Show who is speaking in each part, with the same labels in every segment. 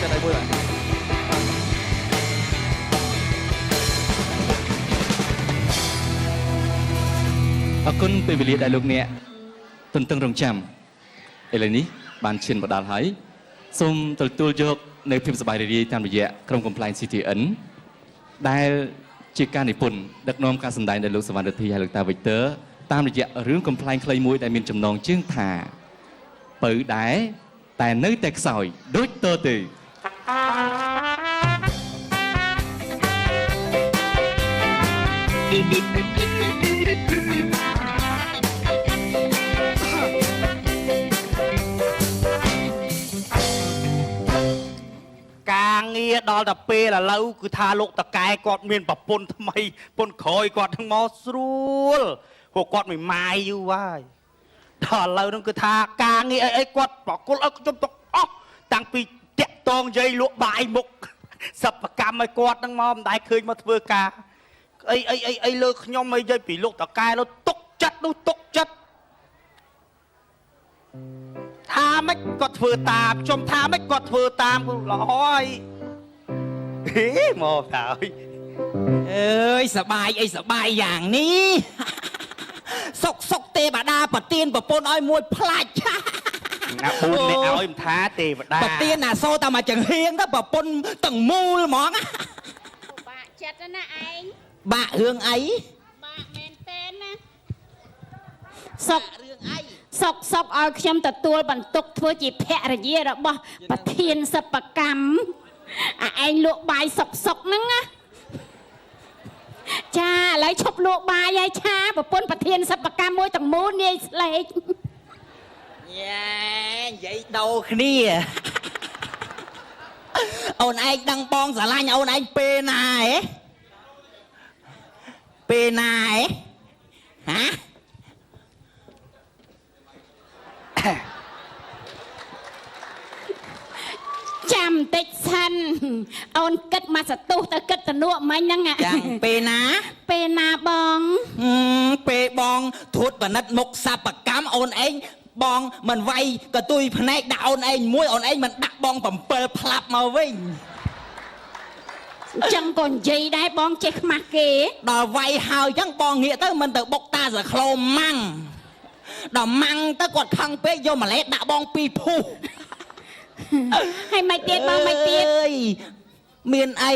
Speaker 1: ទឹកចិត្តឲ្យមួយបាទអរគុណពេលវេលាដែលលោកអ្នកទន្ទឹងរង់ចាំឥឡូវនេះបានឈានមកដល់ហើយសូមទទួលយកនៅភាពសប្បាយរីករាយតាមរយៈក្រុមកំប្លែង CTN ដែលជាការនិពន្ធដឹកនាំការសម្ដែងដោយលោកសវណ្ណរិទ្ធីហើយលោកតាវិកទ័រតាមរយៈរឿងកំប្លែងខ្លីមួយដែលមានចំណងជើងថាពៅដែរតែនៅតែខ្សោយដូចតទៅ
Speaker 2: ការងារដល់តែពេលឥឡូវគឺថាលោកតកែគាត់មានប្រពន្ធថ្មីប្រពន្ធក្រោយគាត់ហ្នឹងមកស្រួលព្រោះគាត់មិនម៉ាយយូរហើយដល់ឥឡូវហ្នឹងគឺថាការងារអីគាត់ប្រគល់ឲ្យខ្ញុំទាំងអស់តាំងពីតាក់តងយាយលក់បាយមុខសិប្បកម្មឲ្យគាត់ហ្នឹងមកមិនដែលឃើញមកធ្វើការអីអីអីអីលើខ្ញុំអីយាយពីលោកតកែលោកទុកចិត្តនោះទុកចិត្តថាម៉េចគាត់ធ្វើតាមខ្ញុំថាម៉េចគាត់ធ្វើតាមល្អហើយហេមកតើ
Speaker 3: អើយសបាយអីសបាយយ៉ាងនេះសុកសុកទេវតាប្រទៀនប្រពន្ធឲ្យមួយផ្លាច់
Speaker 2: ណាប៊ូននេះឲ្យមិនថាទេវតា
Speaker 3: ប្រទៀនណាសូតែមកចង្ហៀងទៅប្រពន្ធទាំងមូលហ្មង
Speaker 4: បាក់ចិត្តណាឯង
Speaker 3: បាក់រឿងអី
Speaker 4: បាក់មែនតើណាសុករឿងអីសុកសុកឲ្យខ្ញុំទទួលបន្ទុកធ្វើជាភរិយារបស់ប្រធានសិប្បកម្មអាឯងលក់បាយសុកសុកហ្នឹងណាចាឥឡូវឈប់លក់បាយហើយឆាប្រពន្ធប្រធានសិប្បកម្មមួយទាំងមូលនាយស្លេក
Speaker 3: ញ៉ែនិយាយដោគ្នាអូនឯងដឹងបងស្រឡាញ់អូនឯងពេលណាហ៎ពេលណាហ៎ហា
Speaker 4: ចាំតិចសិនអូនគិតមកសទុះទៅគិតតនួកមិញហ្នឹង
Speaker 3: ចាំពេលណា
Speaker 4: ពេលណាបង
Speaker 3: ពេលបងត្រួតពិនិត្យមុខសិប្បកម្មអូនឯងបងមិនវាយកតុយភ្នែកដាក់អូនឯងមួយអូនឯងមិនដាក់បង7ផ្លាប់មកវិញ
Speaker 4: ចឹងក៏និយាយដែរបងចេះខ្មាស់គេ
Speaker 3: ដល់វាយហើយចឹងបងងាកទៅមិនទៅបុកតាសក្លោម៉ាំងដល់ម៉ាំងទៅគាត់ខឹងពេកយកម្លេះដាក់បងពីរភុះ
Speaker 4: ហើយមិនទៀតបងមិនទៀត
Speaker 3: មានអី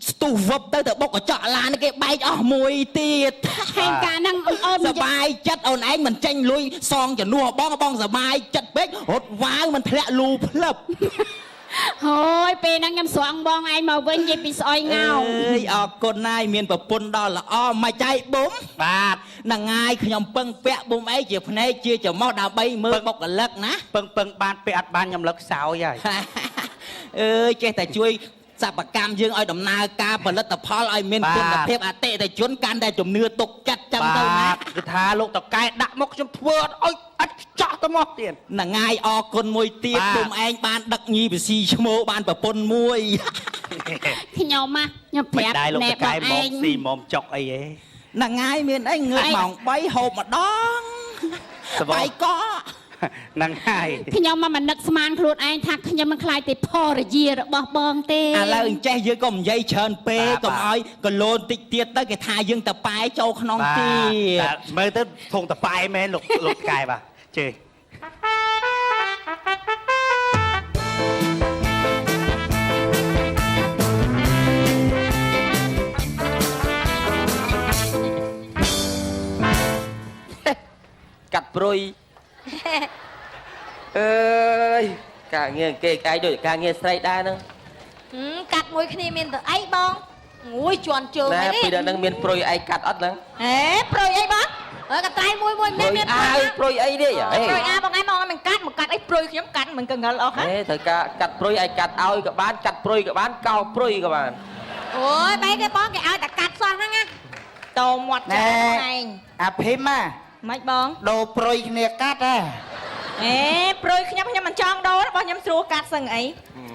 Speaker 3: ស្ទុះវឹបទៅទៅបុកកញ្ចក់ឡានគេបែកអស់មួយទៀត
Speaker 4: ហើយកាលហ្នឹងអូន
Speaker 3: សបាយចិត្តអូនឯងមិនចេញលុយសងជំនួសបងបងសបាយចិត្តពេករត់វាវមិនធ្លាក់លូផ្លឹប
Speaker 4: ហើយពេលហ្នឹងខ្ញុំស្រង់បងឯងមកវិញនិយាយពីស្អុយងោ
Speaker 3: អើយអរគុណហើយមានប្រពន្ធដ៏ល្អមកចៃបុំ
Speaker 2: បាទ
Speaker 3: ហ្នឹងហើយខ្ញុំពឹងពាក់បុំអីជាភ្នែកជាច្រមុះដើម្បីមើលបុគ្គលិកណា
Speaker 2: ពឹងបានពាក់អត់បានខ្ញុំលឹកសោយហើយ
Speaker 3: អើយចេះតែជួយសិប្បកម្មយើងឲ្យដំណើរការផលិតផលឲ្យមានគុណភាពអតិថិជនកាន់តែជំនឿទុកចិត្តចឹងទៅណា
Speaker 2: គឺថាលោកតកែដាក់មកខ្ញុំធ្វើអត់ឲ្យអត់ខ្ចោះទៅមកទៀត
Speaker 3: ហ្នឹងហើយអរគុណមួយទៀតពុំឯងបានដឹកញីបស៊ីឈ្មោះបានប្រពន្ធមួយ
Speaker 4: ខ្ញុំណាខ្ញុំប្រាប់
Speaker 2: ណែលោកតកែមកស៊ីមុំចុកអីហ៎
Speaker 3: ហ្នឹងហើយមានអីងើបម៉ោង3ហូបម្ដងបាយក
Speaker 2: ហ្នឹងហើយ
Speaker 4: ខ្ញុំមកមិននឹកស្មានខ្លួនឯងថាខ្ញុំមិនខ្លាចទេភរិយារបស់បងទេ
Speaker 3: ឥឡូវអញ្ចេះយើងក៏និយាយច្រើនពេកកុំឲ្យកលូនតិចទៀតទៅគេថាយើងតប៉ែចូលក្នុងទៀត
Speaker 2: មើលទៅធំតប៉ែមែនលោកលោកកែបាទជេ
Speaker 5: កាត់ព្រុយអើយការងារគេកាយដូចការងារស្រីដែរហ្នឹង
Speaker 6: កាត់មួយគ្នាមានទៅអីបងងួយជន់ជើង
Speaker 5: ហ្នឹងពីដល់ហ្នឹងមានព្រុយឯងកាត់អត់ហ្នឹង
Speaker 6: ហេព្រុយអីបងអើកត្រៃមួយមួយមានមាន
Speaker 5: ព្រុយអីនេះ
Speaker 6: ព្រុយអាបងឯងមកមិនកាត់មកកាត់អីព្រុយខ្ញុំកាត់មិនកងិលអស់ហ៎
Speaker 5: ហេត្រូវការកាត់ព្រុយឯងកាត់ឲ្យក៏បានកាត់ព្រុយក៏បានកោព្រុយក៏បាន
Speaker 6: អូយបែគេបងគេឲ្យតែកាត់សោះហ្នឹងណាតោមាត់ចាស់ឯង
Speaker 3: អាភិមណា
Speaker 6: មិនបង
Speaker 3: ដូរព្រុយគ្នាកាត់ហ៎
Speaker 6: អេព្រុយខ្ញុំខ្ញុំមិនចង់ដូររបស់ខ្ញុំស្រួលកាត់សឹងអី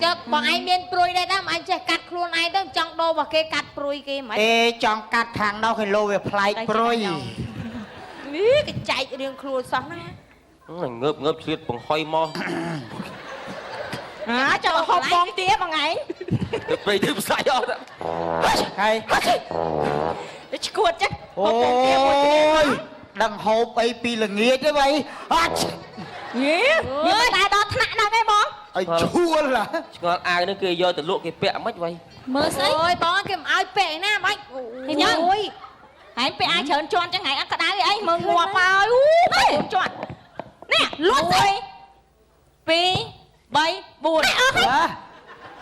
Speaker 6: ចុះបងឯងមានព្រុយដែរណាមិនអញចេះកាត់ខ្លួនឯងទៅចង់ដូររបស់គេកាត់ព្រុយគេមិន
Speaker 3: អេចង់កាត់ខាងនោះគេលោវាប្លែកព្រុយ
Speaker 6: នេះគេចែករឿងខ្លួនសោះហ្នឹង
Speaker 5: ងើបងើបឆ្លៀតបង្ហុយមក
Speaker 6: អាចង់ហូបបងទាបងឯង
Speaker 5: ទៅព្រៃទៅផ្សាយអត់
Speaker 2: ហើយ
Speaker 6: ឈួតចា
Speaker 2: អូយដឹងហូបអីពីល្ងាចទេវ៉ៃអត់
Speaker 6: យេវាតែដល់ថ្នាក់ហ្នឹងឯងបង
Speaker 2: អីឈួល
Speaker 5: ឆ្ងល់អាវហ្នឹងគេយកទៅលក់គេពាក់មិនវ៉ៃ
Speaker 6: មើលស្អី
Speaker 7: អូយបងគេមិនឲ្យពាក់ណាបាច់
Speaker 6: ញ៉ាំអូយហើយពាក់អាវច្រើនជាន់ចឹងថ្ងៃអត់ក្តៅអីមើលងាប់ហើយអូជាន់នេះលួចស្អី2 3 4អស់ហើយ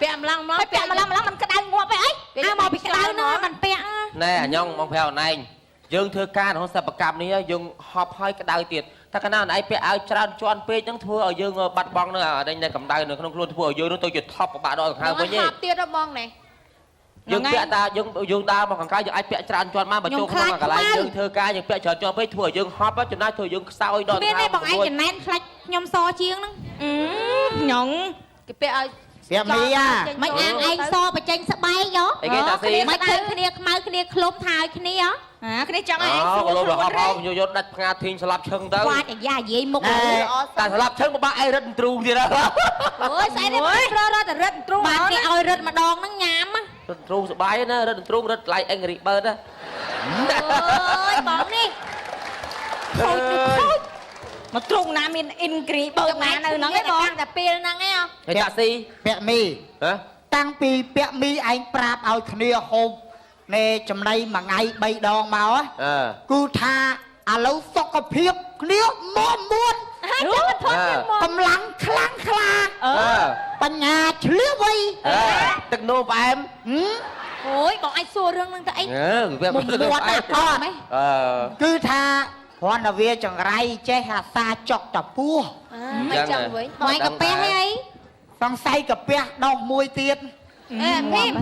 Speaker 7: ពាក់ម្លងម្លង
Speaker 6: ហើយពាក់ម្លងម្លងมันក្តៅងាប់អីអី
Speaker 4: អាមកពីក្តៅហ្នឹងมันពាក់
Speaker 5: ណែអញងបងប្រាប់អនឯងយើងធ្វើការក្នុងសិប្បកម្មនេះយើងហប់ហើយក្តៅទៀតតែកាលណាអនឯងពាក់អាវច្រើនជាន់ពេកហ្នឹងធ្វើឲ្យយើងបាត់បង់នៅអានេះកម្ដៅនៅក្នុងខ្លួនធ្វើឲ្យយើងនោះទៅជាថប់ពិបាកដល់ដង្ហើមវិញទេ
Speaker 7: ហប់ទៀតបងនេះ
Speaker 5: យើងពាក់តាយើងដើរមកខាងក្រៅយើងអាចពាក់ច្រើនជាន់បានបើចូលក្នុងកន្លែងយើងធ្វើការយើងពាក់ច្រើនជាន់ពេកធ្វើឲ្យយើងហប់ចំណាយធ្វើឲ្យយើងខ្សោយដល់
Speaker 4: មានទេបងឯងចំណែនខ្លាច់ខ្ញុំសជាងហ្នឹង
Speaker 6: ញង
Speaker 7: គេពាក់ឲ្យ
Speaker 2: ពាក់មីអា
Speaker 4: មិនអាងឯងសបញ្ចេញស្បែកហ៎
Speaker 5: អីគេតាស៊ី
Speaker 4: មិនឃើញគ្នាខ្មៅគ្នាឃ្លុំថាឲ្យគ្នាហ៎
Speaker 6: អាគ្នាចង់ឲ្យឯងសួរ
Speaker 5: លោហប់ហប់យកយកដាច់ផ្ងាធីងស្លាប់ឈឹងទៅ
Speaker 4: វ៉ាច់អាយ៉ានិយាយមុខ
Speaker 5: តែស្លាប់ឈឹងបបាក់ឯរឹតទ្រូងទៀត
Speaker 7: អូយស្អីនេះប្ររត់តែរឹតទ្រូង
Speaker 4: បាទគេឲ្យរឹតម្ដងហ្នឹងញ៉ាំ
Speaker 5: រឹតទ្រូងសបាយណារឹតទ្រូងរឹតឡៃអេងរីបឺតណា
Speaker 4: អូយបងនេះ
Speaker 6: ខូចខូចមកទ្រូងណាមានអ៊ីនគ្រីបឺតណានៅហ្នឹងឯងបង
Speaker 7: តែពេលហ្នឹងឯង
Speaker 5: ហើយតាក់ស៊ី
Speaker 2: ពាក់មី
Speaker 5: ហ៎
Speaker 2: តាំងពីពាក់មីឯងប្រាប់ឲ្យគ្នាហូបណែចំណីមួយថ្ងៃ3ដងមកគឺថាឥឡូវសុខភាពគ្នាមមួនកម្លាំងខ្លាំងក្លាបញ្ញាឆ្លៀវវៃ
Speaker 5: ទឹកនោមផ្អែម
Speaker 7: អូយបងអាចសួររឿងហ្នឹងទៅអី
Speaker 5: វា
Speaker 2: មុំមាត់អត់គឺថាគ្រាន់តែវាចង្រៃចេះអាសាចុកតាពោះ
Speaker 7: មិនចឹងវិញ
Speaker 4: បងឯងកាពះហីអី
Speaker 2: សង្ស័យកាពះដោះមួយទៀត
Speaker 7: អេភីម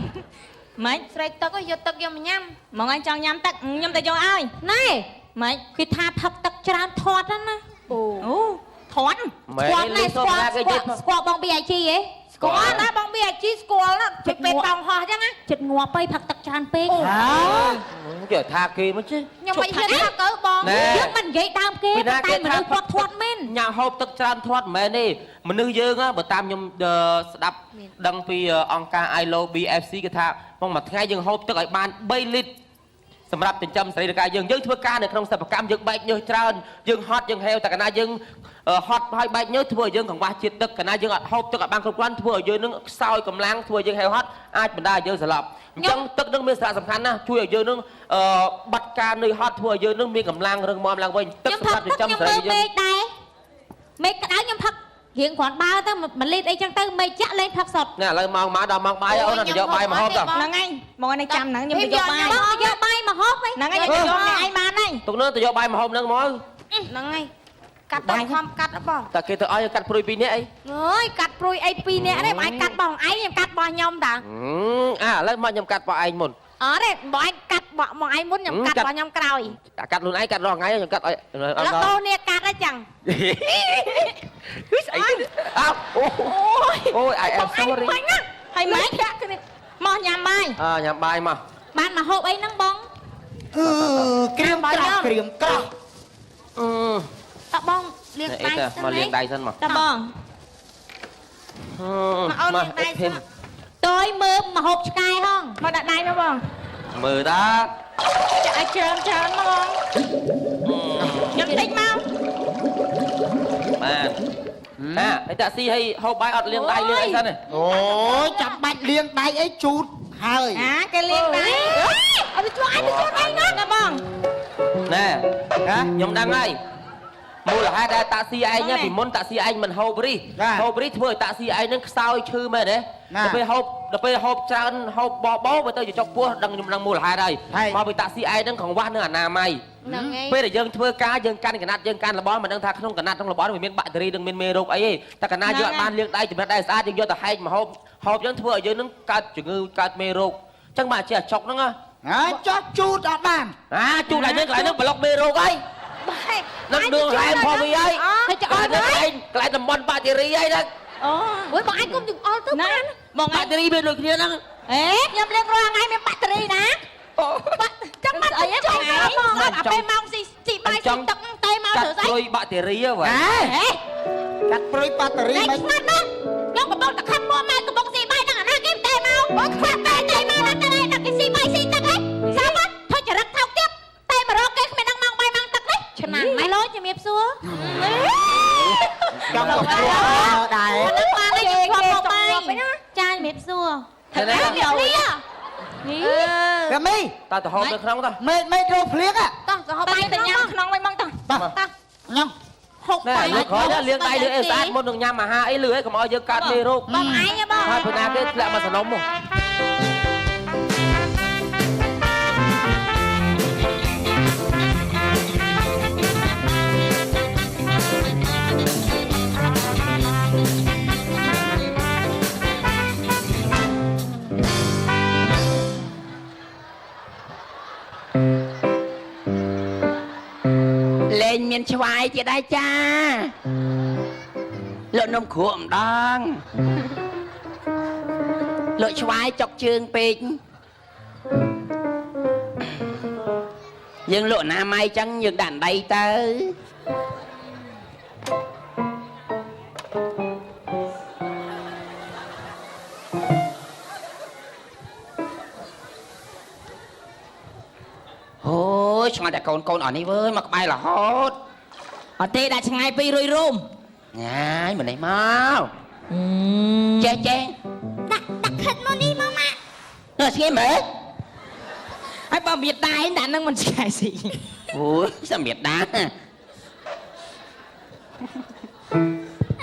Speaker 6: ម៉េច
Speaker 7: ស្រែកទឹកយកទឹកយកមកញ៉ាំ
Speaker 6: មកឯងចង់ញ៉ាំទឹកខ្ញុំទៅយកឲ្យ
Speaker 4: ណែ
Speaker 6: ម៉េច
Speaker 4: គេថាផឹកទឹកច្រើនធាត់ណា
Speaker 7: អូ
Speaker 6: អូធាត់
Speaker 4: ធាត់ណែស្គាល់ស្គាល់បង BIG ហ៎
Speaker 7: ស្គាល់ណាបង BIG ស្គាល់ណាពេលតង់ហោះចឹងណា
Speaker 4: ចិត្តងាប់ទៅផឹកទឹកច្រើនពេក
Speaker 5: គេថាគេមិនទេ
Speaker 7: ខ្ញុំមិនហ៊ានថាទៅបង
Speaker 4: យើងមិននិយាយដើមគេតែមនុស្សគាត់ធាត់មែន
Speaker 5: ញ៉ាំហូបទឹកច្រើនធាត់មិនមែនទេមនុស្សយើងបើតាមខ្ញុំស្ដាប់ដឹងពីអង្គការ ILO BFC គេថាមួយថ្ងៃយើងហូបទឹកឲ្យបាន3លីត្រសម្រាប់ចិញ្ចឹមសរីរាង្គកាយយើងយើងធ្វើការនៅក្នុងសិប្បកម្មយើងបែកញើសច្រើនយើងហត់យើងហេវតែកាលណាយើងហត់ហើយបែកញើសធ្វើឲ្យយើងកង្វះជាតិទឹកកាលណាយើងអត់ហូបទឹកឲ្យបានគ្រប់គ្រាន់ធ្វើឲ្យយើងនឹងខ្សោយកម្លាំងធ្វើឲ្យយើងហេវហត់អាចបណ្ដាលឲ្យយើងស្លាប់អញ្ចឹងទឹកនឹងមានសារៈសំខាន់ណាស់ជួយឲ្យយើងនឹងបាត់ការនឿយហត់ធ្វើឲ្យយើងនឹងមានកម្លាំងរឹងមាំឡើងវិញទឹកសម្រាប់ចិញ្ចឹមសរីរាង្គ
Speaker 4: មេឃដែរមេឃក្តៅខ្ញុំផឹករៀងគ្រាន់បើទៅ1លីត្រអីចឹងទៅមេឃចាក់លេងផឹកសុត
Speaker 5: ណែឥឡូវម៉ោងមកដល់ម៉ោងបាយអូនទៅយកបាយមកហូបទៅ
Speaker 6: ហ្នឹងឯងមកនេះចាំហ្នឹងខ្ញុំទៅយកបាយ
Speaker 4: បងយកបាយមកហូប
Speaker 6: ហ្នឹងឯងទៅយកអ្នកឯងបានហើយ
Speaker 5: ទុកនោះទៅយកបាយមកហូបហ្នឹងមក
Speaker 7: ហ្នឹងឯងកាត់ទៅខំកាត់បង
Speaker 5: តែគេទៅឲ្យកាត់ព្រួយ2នាក់អី
Speaker 7: អើយកាត់ព្រួយអី2នាក់ទេបងឯងកាត់បងឯងខ្ញុំកាត់របស់ខ្ញុំតា
Speaker 5: អាឥឡូវមកខ្ញុំកាត់របស់ឯងមុន
Speaker 7: អត់ទេបងឯងកាត់របស់បងឯងមុនខ្ញុំកាត់របស់ខ្ញុំក្រោយ
Speaker 5: កាត់ខ្លួនឯងកាត់រាល់ថ្ងៃខ្ញុំកាត់ឲ្យ
Speaker 7: ឥឡូវតូននេះកាត់ហើយចឹង
Speaker 5: ស្អីអោអូយ I am sorry
Speaker 6: ហើយម៉េចមកញ៉ាំបាយ
Speaker 5: អើញ៉ាំបាយមក
Speaker 4: បានមកហូបអីហ្នឹងបង
Speaker 2: អឺក្រៀមក្រោះក្រៀមក្រោះ
Speaker 5: អឺ
Speaker 7: តបងលាងដៃ
Speaker 5: សិនមកលាងដៃសិនមក
Speaker 6: តបង
Speaker 7: មកអូនលាងដៃសិន
Speaker 4: តយមើលមកហូបឆ្កែហង
Speaker 6: មកដាក់ដៃមកបង
Speaker 5: មើលតា
Speaker 6: ចាក់ឲ្យច្រើនច្រើនមកបងខ្ញុំតិចមក
Speaker 5: បានណាហើយតាក់ស៊ីឲ្យហូបបាយអត់លាងដៃលាងអីសិនទេ
Speaker 2: អូយចាំបាច់លាងដៃអីជូតហើយ
Speaker 6: អាគេលាងដៃ
Speaker 7: អត់ទៅជួយអញទៅជួយដៃណា
Speaker 6: ណាបង
Speaker 5: ណែខ្ញុំដឹងហើយមូលហេតុដែលតាក់ស៊ីឯងពីមុនតាក់ស៊ីឯងមិនហូបរីហូបរីធ្វើឲ្យតាក់ស៊ីឯងនឹងខ្សោយឈឺមែនទេដល់ពេលហូបដល់ពេលហូបច្រើនហូបបបោទៅទៅចុកពោះដឹងខ្ញុំដឹងមូលហេតុហើយមកពីតាក់ស៊ីឯងនឹងកង្វះនឹងអនាម័យ
Speaker 7: ហ្នឹងឯង
Speaker 5: ពេលដែលយើងធ្វើការយើងកាន់កណាត់យើងកាន់របស់មិនដឹងថាក្នុងកណាត់ក្នុងរបស់វាមានបាក់តេរីនិងមានមេរោគអីទេតែកណាត់យើងអត់បានលាងដៃចំណិតដៃស្អាតយើងយកទៅហែកម្ហូបហូបយើងធ្វើឲ្យយើងនឹងកើតជំងឺកើតមេរោគអញ្ចឹងបាទជាអាចុកហ្នឹង
Speaker 2: ហ៎ចោះជូតអត់បាន
Speaker 5: អាជូតឲ្យយើងកន្លែងហ្នឹងប្លុកមេរោគអីនឹងដួងរ៉ែផងវាហើយ
Speaker 4: ហើយចោល
Speaker 5: កន្លែងកន្លែងតំបន់បាក់តេរីហើយហ្នឹង
Speaker 6: អូ
Speaker 7: អូយបងឯងគុំចង្អុលទៅ
Speaker 6: ណាបង
Speaker 5: បាក់តេរីមានដូចគ្នាហ្នឹង
Speaker 4: អេ
Speaker 7: ខ្ញុំលាងរាល់ថ្ងៃមានបាក់តេរីណាបាក់ចាំបាក់អីបងបងអាពេលម៉ោងស៊ីស៊ីបាយស៊ីទឹកតែមក
Speaker 5: កាត់
Speaker 7: ធ្វើស្អី
Speaker 5: ព្រុយបាក់តេរីហ៎
Speaker 2: ហ៎កាត់ព្រុយបាក់តេរី
Speaker 4: មិន
Speaker 2: មិន
Speaker 4: ស្ងាត់ណាខ្ញុំ
Speaker 7: កំពុងតែខឹងមួម៉ែកំពុងស៊ីបាយនឹងអាណាគេតែមកអូខ្វះតែតែមកណាតែដាក់គេស៊ីបាយស៊ីទឹកហីសាប់ធ្វើចរិតថោកទៀតតែមករកគេគ្មានដឹងម៉ោងបាយម៉ោងទឹកនេះឆ្នាំម៉ែលោជំរាបសួរ
Speaker 8: ចង់មកព្រោះដែរ
Speaker 7: នឹងបានគេធ្លាប់មកបាយចាជំរាបសួរ
Speaker 5: តែនេះ
Speaker 8: រមី
Speaker 5: តើទៅហូបនៅក្នុងតោះ
Speaker 8: មេរោភ្លៀង
Speaker 7: តោះទៅហូបបាយទៅញ៉ាំក្នុងវិញមកតោះតោះ
Speaker 8: ញ៉ាំ
Speaker 7: ហូបបាយ
Speaker 5: លើក្រោយលាងដៃលើអីស្អាតមុននឹងញ៉ាំអាហារអីលឺអីកុំឲ្យយើងកើតមេរោគ
Speaker 7: បងឯងបង
Speaker 5: ហើយពីណាគេធ្លាក់មកសនំមក
Speaker 3: លែងមានឆ្វាយទៀតដែរចាលក់នំគ្រក់ម្ដងលក់ឆ្វាយចុកជើងពេកយើងលក់អនាម័យចឹងយើងដាក់ដីទៅអូយឆ្ងាយតែកូនអស់នេះវើយមកក្បែររហូត
Speaker 9: អត់ទេដាក់ឆ្ងាយ200រោម
Speaker 3: ញ៉ាយមកនេះមកចេះចេះ
Speaker 7: ដាក់ខិតមកនេះមកម៉ាក់
Speaker 3: នៅស្ងៀមមើល
Speaker 9: ហើយបើមានដៃដាក់នឹងមិនឆ្ងាយស៊ី
Speaker 3: អូយសម្មានដា
Speaker 7: ហើ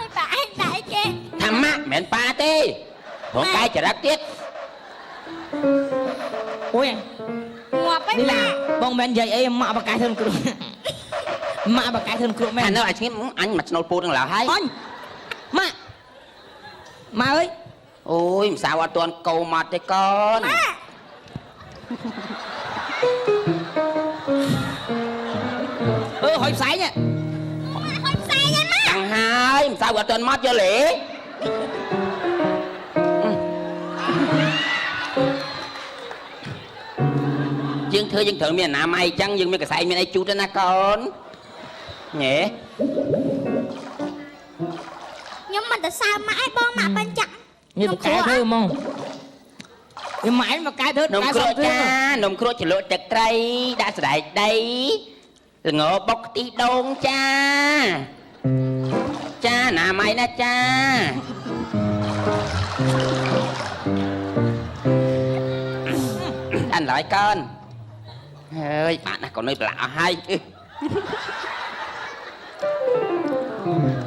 Speaker 7: យប៉ាអញដៃគេ
Speaker 3: ថាម៉ាក់មិនមែនប៉ាទេព្រោះកាយចរិតទៀត
Speaker 9: អូយ
Speaker 7: ងាប់ហើយ
Speaker 9: នេះឡាបងមិននិយាយអីម៉ាក់បកាយធ្វើគ្រូម៉ាក់បកាយធ្វើគ្រូមែន
Speaker 3: អានៅអាឈ្ងៀមអញមកឆ្នូលពូតនឹងឡើយហើយ
Speaker 9: អញម៉ាក់ម៉ាអើយ
Speaker 3: អូយម្សៅអត់ទាន់កោមកទេកូន
Speaker 9: អឺហុយផ្សែង
Speaker 7: ហុយផ្សែងហ្នឹងម៉ាក់
Speaker 3: ចាំហើយម្សៅអត់ទាន់មកយល់ទេយើងធ្វើយើងត្រូវមានអនាម័យចឹងយើងមានកសែងមានអីជូតណាកូនញ៉េ
Speaker 7: ខ្ញុំមិនទៅសើម៉ាក់ឯងបងម៉ាក់បញ្ចាក់
Speaker 9: នេះបកែធ្វើហ្មងនេះម៉ាក់ឯងបកែធ្វើ
Speaker 3: នំគ្រក់ចានំគ្រក់ជ្រលក់ទឹកត្រីដាក់សណ្ដែកដីល្ងបុកខ្ទិះដូងចាចាអនាម័យណាចាអានឡើយកូនហើយបាក់ណាស់កូនអើយប្រឡាក់អស់ហើយ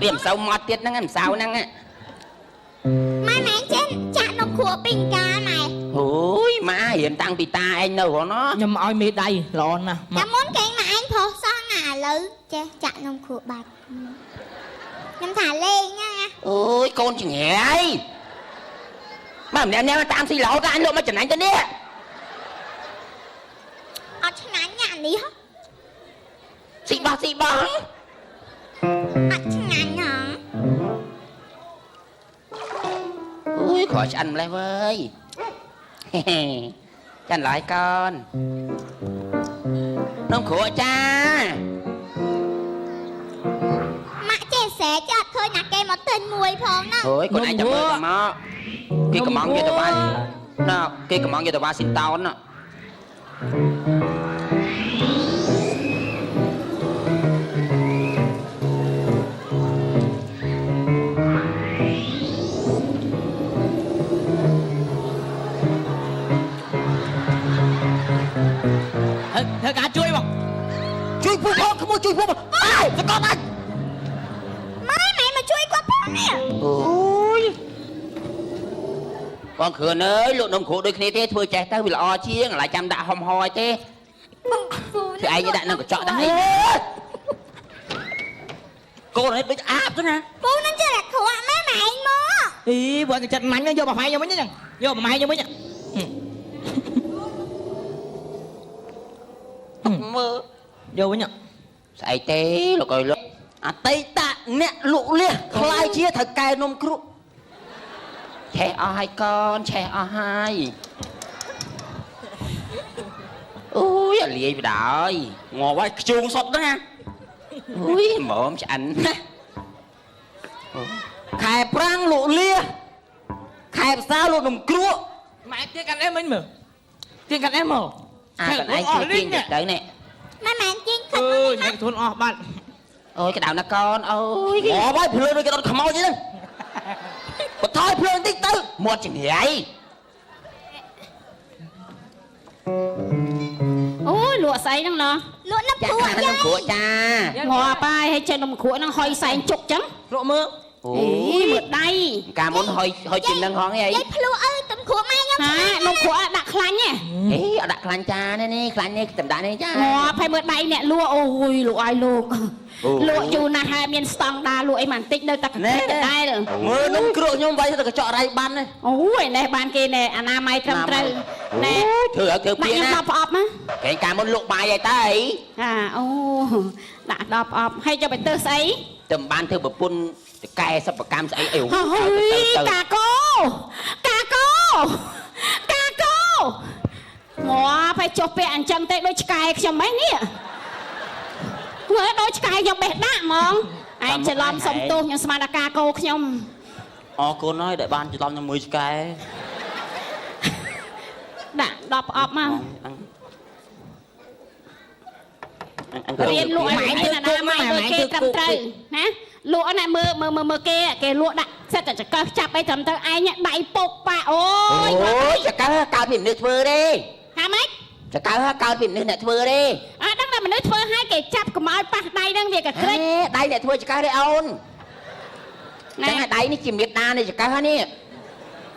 Speaker 3: វាមិនសូវមកទៀតហ្នឹងមិនសូវហ្នឹង
Speaker 7: ម៉ែម៉ែចេះចាក់នំគ្រក់ពីកាម៉ែ
Speaker 3: អូយម៉ារៀនតាំងពីតាឯងនៅហ៎ណោះ
Speaker 9: ខ្ញុំឲ្យមេដៃល្អណាស់
Speaker 7: តែមុនគេម៉ែឯងប្រុសសោះណាឥឡូវចេះចាក់នំគ្រក់បាត់ខ្ញុំថាលេងណា
Speaker 3: អូយកូនចង្រៃបើម្នាក់ៗតាមស៊ីរហូតអញលក់មកចំណេញទៅនេះ
Speaker 7: អត់ឆ្ងាញ់ណានេះ
Speaker 3: ស៊ីបោះស៊ីបោះ
Speaker 7: អត់ឆ្ងាញ់ហ៎
Speaker 3: អូយក្រឆ្អិនម្លេះវើយចាន់ឡើយកូននំគ្រក់ចា
Speaker 7: ម៉ាក់ចេះស្រែចអត់ឃើញណាគេមកទិញមួយផងណា
Speaker 3: អូយកូនឯងចាំមើលទៅមកគេកំងយកទៅវ៉ាណាគេកំងយកទៅវ៉ាស៊ីនតោនណា
Speaker 9: ធ្វើការជួយបង
Speaker 8: ជួយពូផងក្មួយជួយពូបងអើសកលអញ
Speaker 7: ម៉ែម៉ែមកជួយគាត់ផងនេះ
Speaker 3: អូយបងគ្រឿនអើយលក់នំគ្រក់ដូចគ្នាទេធ្វើចេះទៅវាល្អជាងឥឡូវចាំដាក់ហុំហយទេ
Speaker 7: បងពូ
Speaker 3: ធ្វើឯងដាក់នឹងកញ្ចក់ដាក់អី
Speaker 8: កូនឯងដូចអាបទៅណា
Speaker 7: ពូនឹងចេះតែគ្រក់ម៉ែម៉ែឯងមក
Speaker 9: អីបងចិត្តណាញ់យកប្រហែលយកវិញចឹងយកប្រហែលយកវិញ
Speaker 3: មើល
Speaker 9: យកវិញ
Speaker 3: ស្អីទេលោកអើយលោក
Speaker 8: អតីតអ្នកលក់លះខ្លាយជាត្រូវកែនំគ្រក់
Speaker 3: ឆេះអស់ហើយកូនឆេះអស់ហើយអូយអាលាយបដ ாய்
Speaker 8: ងាប់ហើយខ្ជូងសុតហ្នឹងណា
Speaker 3: អូយហ្មងឆ្អិនណា
Speaker 8: ខែប្រាំងលក់លះ សាលក់នំគ្រក់
Speaker 9: ម៉ែទៀងកាន់អែមិញមើលទៀងកាន់អែមក
Speaker 3: អាកន្លែងជួយទាញទៅនេះ
Speaker 7: ម៉ែម៉ែជីងខិត
Speaker 9: អើយអ្នកធុនអស់បាត់
Speaker 3: អូយក្តៅណាស់កូនអូយ
Speaker 8: អូបាយភ្លើងដូចគេដុតខ្មោចអីហ្នឹងបន្ថយភ្លើងតិចទៅ
Speaker 3: មាត់ចង្រៃ
Speaker 4: អូយលក់ស្អីហ្នឹងណោះ
Speaker 7: លក់នំ
Speaker 3: ចា
Speaker 7: គ្រក់
Speaker 3: នំគ្រក់ចា
Speaker 4: ងាប់ហើយហើយចេះនំគ្រក់ហ្នឹងហុយសែងជុកចឹង
Speaker 9: លក់មើល
Speaker 3: អូ
Speaker 4: អី
Speaker 3: យ
Speaker 4: មើលដៃ
Speaker 3: កាលមុនហុយហុយជាងនឹងហងអី
Speaker 7: យាយភ្លក់អើយនំគ្រក់ម៉ែខ្ញុំ
Speaker 4: ហានំគ្រក់ដាក់ខ្លាញ់ហ៎
Speaker 3: ហេអត់ដាក់ខ្លាញ់ចានេះនេះខ្លាញ់នេះតម្ដាក់នេះចា
Speaker 4: ងាប់ហើយមើលដៃអ្នកលក់អូយលក់ឲ្យលោកលក់យូរណាស់ហើយមានស្តង់ដាលក់អីមិនតិចនៅតែកក្រិចដដែល
Speaker 8: មើលនំគ្រក់ខ្ញុំវាយទៅកញ្ចក់រៃបានណា
Speaker 4: អូយនេះបានគេណែអនាម័យត្រឹមត្រូវណែ
Speaker 3: ធ្វើឲ្យធ្វើ
Speaker 4: ដាក់ខ្ញុំ
Speaker 3: ពៀណា
Speaker 4: 10ប្រអប់ណា
Speaker 3: គេកាលមុនលក់បាយឲ្យតើអី
Speaker 4: អាអូដាក់10ប្រអប់ហើយចុះទៅទើសស្អី
Speaker 3: ទៅមិនបានធ្វើប្រពន្ធតកែសិប្បកម្មស្អីអី
Speaker 4: ហើយកាកូកាកូកាកូងាប់ហើយចុះពាក់អញ្ចឹងទេដូចឆ្កែខ្ញុំហ៎នេះមើលដូចឆ្កែខ្ញុំបេះដាក់ហ្មងឯងច្រឡំសុំទោសខ្ញុំស្មានថាកាកូខ្ញុំ
Speaker 8: អរគុណហើយដែលបានច្រឡំខ្ញុំមួយឆ្កែ
Speaker 4: ដាក់10ប្រអប់មក
Speaker 3: អញ
Speaker 4: រៀនលក់ឲ្យមានអនាម័យដូចគេត្រឹមត្រូវណាលក់ណាមើលមើលមើលគេគេលក់ដាក់សិតតែចកឹះចាប់អីត្រឹមត្រូវឯងដៃពុកប៉ាអូយ
Speaker 3: អូយចកឹះកើតពីមនុស្សធ្វើទេ
Speaker 4: ហាម៉េច
Speaker 3: ចកឹះកើតពីមនុស្សអ្នកធ្វើទេ
Speaker 4: អត់ដឹងថាមនុស្សធ្វើឲ្យគេចាប់កុំឲ្យប៉ះដៃហ្នឹងវាក៏ក្រិច
Speaker 3: ដៃអ្នកធ្វើចកឹះទេអូន
Speaker 4: ណែ
Speaker 3: ចឹងដៃនេះជាមេដានៃចកឹះនេះ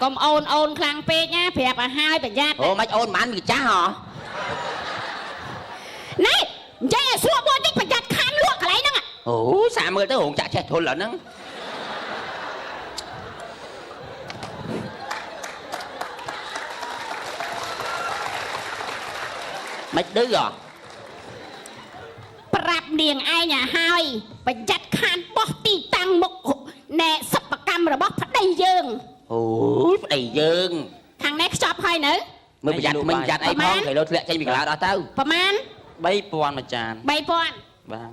Speaker 4: កុំអូនអូនខ្លាំងពេកណាប្រាប់ឲ្យហើយប្រយ័ត្ន
Speaker 3: អូមិនអូនមិនវាចាស់ហ៎
Speaker 4: ណែនិយាយឲ្យស្រួលបួនតិចប្រយ័ត្នខានលក់កន្លែងហ្នឹង
Speaker 3: អូសាមើលទៅរោងចាក់ចេះធុលអាហ្នឹងមិនឌឺហ៎
Speaker 4: ប្រាប់នាងឯងឲ្យហើយប្រយ័ត្នខានបោះទីតាំងមុខណែសិប្បកម្មរបស់ប្តីយើង
Speaker 3: អូយប្តីយើង
Speaker 4: ខាងនេះខ្ចប់ហើយនៅ
Speaker 3: មើលប្រយ័ត្នមិញប្រយ័ត្នអីផងគេលោធ្លាក់ចេញពីកន្លោតអស់ទៅ
Speaker 4: ប្រមាណ
Speaker 8: 3000មួយចាន
Speaker 4: 3000
Speaker 8: បាទ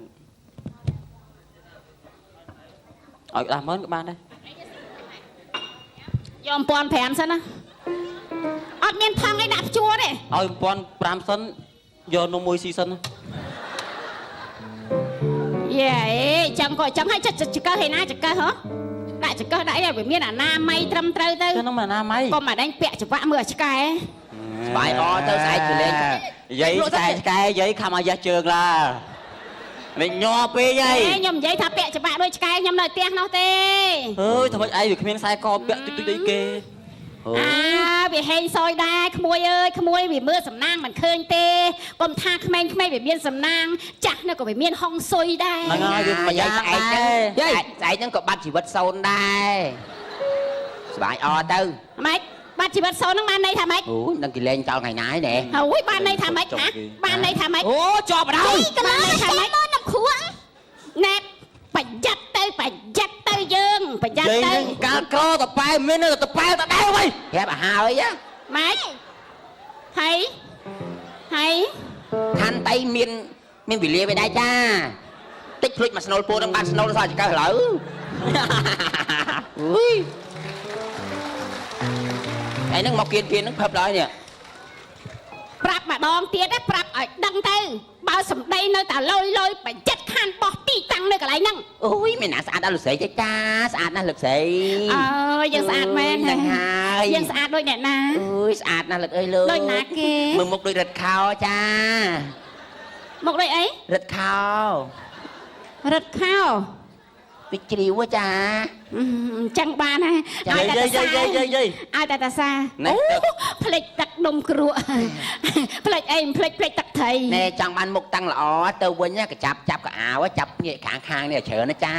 Speaker 8: ឲ្យក្តាស់ម៉ឺនក៏បានដែរ
Speaker 4: យក1500សិនណាអត់មានថងអីដាក់ភ្ជួរទេ
Speaker 8: ឲ្យ1500សិនយកនំមួយស៊ីសិន
Speaker 4: យេអេចឹងក៏ចឹងហើយចិត្តចកឹះឯណាចកឹះហ៎ដាក់ចកឹះដាក់អីឲ្យវាមានអនាម័យត្រឹមត្រូវទៅ
Speaker 8: ហ្នឹងមិនអនាម័យ
Speaker 4: កុំអាដែងពាក់ច្បាក់មើលឲ្យឆ្កែ
Speaker 3: ស្បាយអទៅស្អែកជលេង
Speaker 8: យាយឆ្កែឆ្កែយាយខំឲ្យយ៉ាស់ជើងឡានេះញ័រពេកហើយ
Speaker 4: ខ្ញុំនិយាយថាពាក់ច្បាក់ដូចឆ្កែខ្ញុំនៅផ្ទះនោះទេ
Speaker 8: អើយធ្វើម៉េចឯងវាគ្មានខ្សែកពាក់តិចតិចដូចគេ
Speaker 4: អើវាហេងសយដែរក្មួយអើយក្មួយវាមើលសំណាងមិនឃើញទេកុំថាក្មេងៗវាមានសំណាងចាស់នៅក៏វាមានហុងស៊ុយដែរ
Speaker 8: ហ្នឹងហើយវាប្រយ័ត្ន
Speaker 3: ស្អែកហ្នឹងស្អែកហ្នឹងក៏បាត់ជីវិតសូនដែរស្បាយអទៅ
Speaker 4: ម៉េចបាត់ជីវិតសូនហ្នឹងបានន័យថាម៉េច
Speaker 3: អូយនឹងគេលែងចោលថ្ងៃណាឯណែ
Speaker 4: អូយបានន័យថាម៉េចហ៎បានន័យថាម៉េច
Speaker 8: អូជាប់បណ្ដោយ
Speaker 4: បានន័យថាម៉េច
Speaker 7: មើលនំគ្រក់
Speaker 4: ណែប្រយ័ត្នទៅប្រយ័ត្នទៅយើងប្រយ័ត្នទៅ
Speaker 8: កាលក្រតប៉ែមាននៅតប៉ែតដែរវិញ
Speaker 3: ប្រាប់ឲ្យហើយ
Speaker 4: ម៉េចហើយហើយ
Speaker 3: ខន្តីមានមានវេលាវាដែរចាតិចភ្លេចមកស្នូលពោនឹងបានស្នូលសោះចកឹះឥឡូវអុយឯហ្នឹងមកគៀនគៀនហ្នឹងផឹបដល់នេះ
Speaker 4: ប្រាប់ម្ដងទៀតណាប្រាប់ឲ្យដឹងទៅបើសម្ដីនៅតែលយលយប្រយ័ត្នខានបោះទីតាំងនៅកន្លែងហ្នឹង
Speaker 3: អូយមានណាស្អាតដល់លោកស្រីទេចាស្អាតណាស់លោកស្រី
Speaker 4: អើយយើងស្អាតមែន
Speaker 3: ហ្នឹងហើយ
Speaker 4: យើងស្អាតដូចអ្នកណា
Speaker 3: អូយស្អាតណាស់លោកអើយលោក
Speaker 4: ដូចណាគេ
Speaker 3: មើលមុខដូចរឹតខោចា
Speaker 4: មុខដូចអី
Speaker 3: រឹតខោ
Speaker 4: រឹតខោ
Speaker 3: វាជ្រាវចា
Speaker 4: អញ្ចឹងបានហើយឲ្យតែតាសាឲ្យតែតាសាអូផ្លេចទឹកដុំគ្រក់ផ្លេចអីផ្លេចផ្លេចទឹកត្រី
Speaker 3: ណែចង់បានមុខតាំងល្អទៅវិញកចាប់ចាប់កអាវចាប់ងាកខាងខាងនេះច្រើនណាចា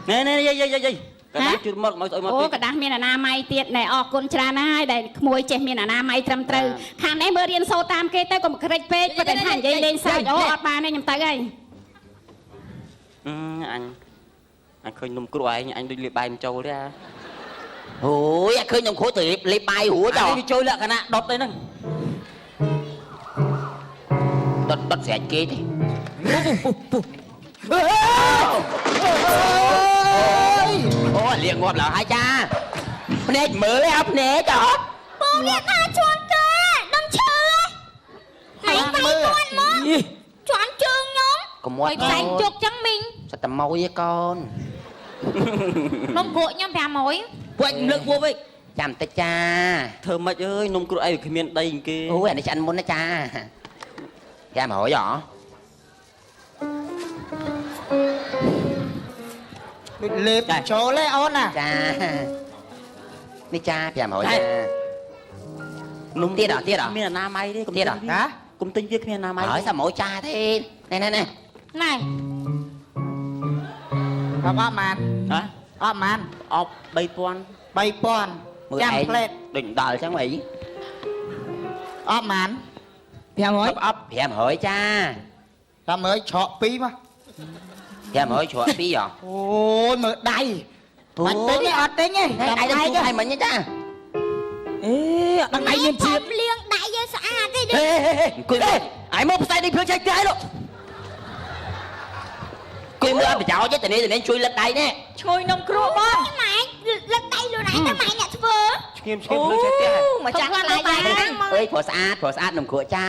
Speaker 8: ណែណែយាយយាយយាយកដាស់ជូតមាត់មកស្អុយមាត់
Speaker 4: អូកដាស់មានអនាម័យទៀតណែអរគុណច្រើនណាស់ហើយដែលក្មួយចេះមានអនាម័យត្រឹមត្រូវខាងនេះមើលរៀនសូត្រតាមគេទៅកុំក្រិចពេកប៉ុន្តែថានិយាយលេងសើចអូអត់បានទេខ្ញុំទៅហើយ
Speaker 8: អញអញឃើញនំគ្រក់ឯងអញដូចលាបបាយមិនចូលទេអា
Speaker 3: អូយអញឃើញនំគ្រក់ទៅលាបបាយរួច
Speaker 8: វាចូលលក្ខណៈដុតអីហ្នឹង
Speaker 3: ដុតដុតស្រែកគេទេអូលៀងងាប់ឡើយហើយចា
Speaker 8: ភ្នែកមើលឯអត់ភ្នែកអត់
Speaker 7: ពូនេះថាជន់គេដឹងឈឺហើយមើលគាត់មកជន់ជើងខ្ញុំ
Speaker 8: កុំមាត់
Speaker 7: ផ្សែងជុកចឹងមីង
Speaker 8: សត្វតម៉ួយឯកូន
Speaker 7: នំគ្រក់ខ្ញុំ500
Speaker 9: ពួកលើកពួកវិញ
Speaker 8: ចាំតិចចា
Speaker 10: ធ្វើម៉េចអើយនំគ្រក់អីវាគ្មានដីគេ
Speaker 8: អូយអានេះឆ្អិនមុនណាចា500ហ៎
Speaker 2: ដូចលេបចូលឯអូនណា
Speaker 8: ចានេះចា500ចានំទៀតអត់ទៀតអត់
Speaker 10: មានអនាម័យទេ
Speaker 8: ទៀតអត់
Speaker 2: ណា
Speaker 10: គុំទិញវាគ្មានអនាម័យ
Speaker 8: ហើយសា100ចាទេណែណែណែ
Speaker 7: ណែ
Speaker 2: អត់ម៉ាន
Speaker 10: ហ៎
Speaker 2: អត់ម៉ាន
Speaker 10: អប់3000
Speaker 2: 3000ចាំផ្លេត
Speaker 8: ដូចដល់ចឹងអី
Speaker 2: អត់ម៉ាន
Speaker 9: 500
Speaker 8: អប់500ចា
Speaker 2: 500ច្រក2មក
Speaker 8: 500ច្រក2ហ៎
Speaker 2: អូយមើលដៃបាច់ទិញទេអត់ទិញទេ
Speaker 8: ដៃទៅជូឲ្យមិញចា
Speaker 9: អេអត់ដឹងដៃមានជាតិ
Speaker 7: លាងដៃយើងស្អាតទេ
Speaker 10: ហេហេអង្គុយឯងមកផ្សាយនេះភ្លើងឆេះផ្ទះឯងលោក
Speaker 8: អង្គុយមើលអត់ប្រយោជន៍ទេតនេះជួយលឹកដៃនេះ
Speaker 6: ឈ្ងុយនំគ្រក់បង
Speaker 7: ម៉ែលឹកដៃខ្លួនឯងទៅម៉ែអ្នកធ្វើ
Speaker 5: ឈ្ងៀមឈ្ងៀមភ្លើងឆេះផ្ទះ
Speaker 6: មកចាស់ខ្លាយយ៉ាង
Speaker 8: អើយព្រោះស្អាតព្រោះស្អាតនំគ្រក់ចា